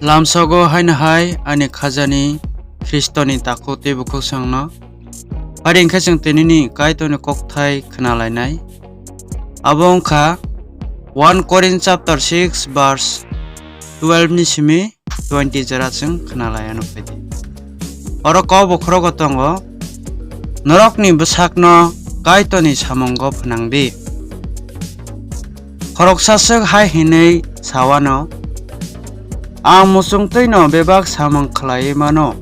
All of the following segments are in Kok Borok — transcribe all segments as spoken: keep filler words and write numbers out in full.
Lamsogo haino hai ani khajani Khristoni takhuk tei bukhuksongno. Phari hwnkhe chwng tinini Kaitorni kokthai khwnalainai. Abo wngkha one Korin chapter six verse twelve ni simi twenty jora chwng khwnalai ano phaidi. Oro kok bokhorogo tongo, norokni bwsakno Kaitorni samungo phnangdi. Khoroksa swk hai hwnwi sawano, "Ang muchungtwino bebak samung khlaiwi mano,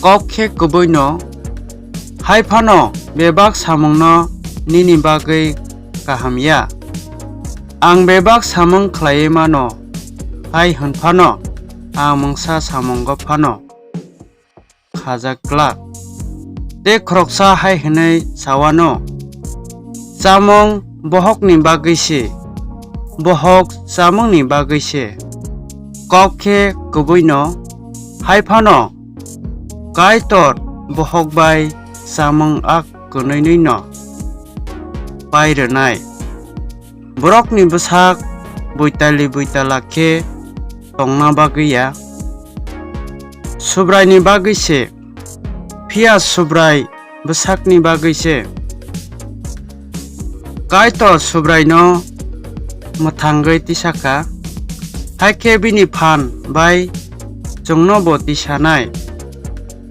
kok khe kubuino, hai phano bebak samungno nini bagwi kaham ya. Ang bebak samung khlaiwi mano, hai hwn phano ang mungsa samungo phano khajak glak." Tei khoroksa hai hwnwi sawano, "Chamung bohokni bagwi se, bohok chamungni bagwi se, kok khe kubuino, hai phano Kaitor bohok bai chamung a kwnwinwino pai rwnai." Borokni bwsak buitali buitala khe tongna bagwi ya, Subraini bagwi se, phiya Subrai bwsakni bagwi se. Kaitor Subraino mwthangwi tisakha, hai khe bini phan bai chwngno bo tisanai.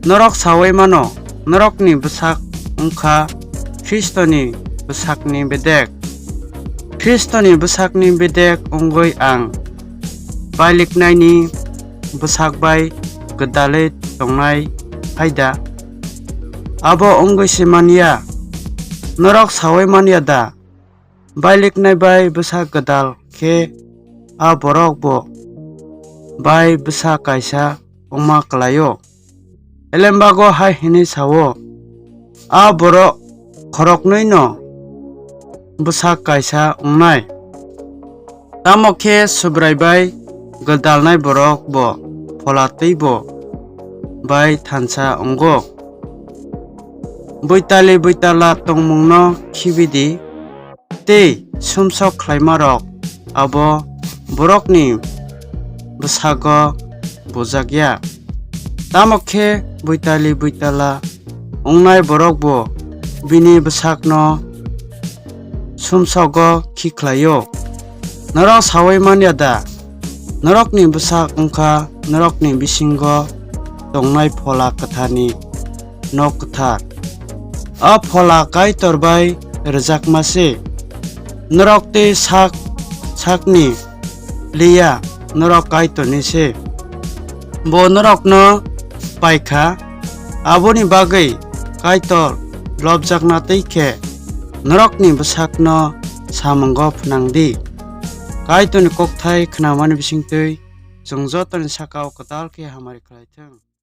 Norok saui mano, norokni bwsak wngkha Khristoni bwsakni bedek. Khristoni bwsakni bedek wngwi ang bailiknaini bwsak bai gwdalwi tongnai hai da? Abo wngwi se man ya. Norok saui man ya da? Bailiknai bai bwsak gwdal khe a borok bo bai bwsa kaisa wngma kwlai-o. Elembago hai hwnwi sa-o, a borok khoroknwino bwsak kaisa wngnai. Tamo khe Subrai bai gwdalnai borok bo phola tei bo bai thansa wngo. Buitali buitala tongmungno khibi di, tei sumsok khlaimarok abo borokni bwsago bujak ya. Tamo khe buitali buitala wngnai borok bo bini bwsakno sumsogo khikhlai-o. Norok saui man ya da? Norokni bwsak wngkha norokni bisingo tongnai Phola Kwtharni nok kwthar. A Phola Kaitor bai rwjakma se. Norok tei sak sakni li ya, norok Kaitorni se. Bo norokno pai kha, aboni bagwi Kaitor lobjakna twi khe norokni bwsakno samungo phnang di. Kaitorni kokthai khnamani bisingtwi chwng jotoni saka-o kwtal khe hamari khlai thung.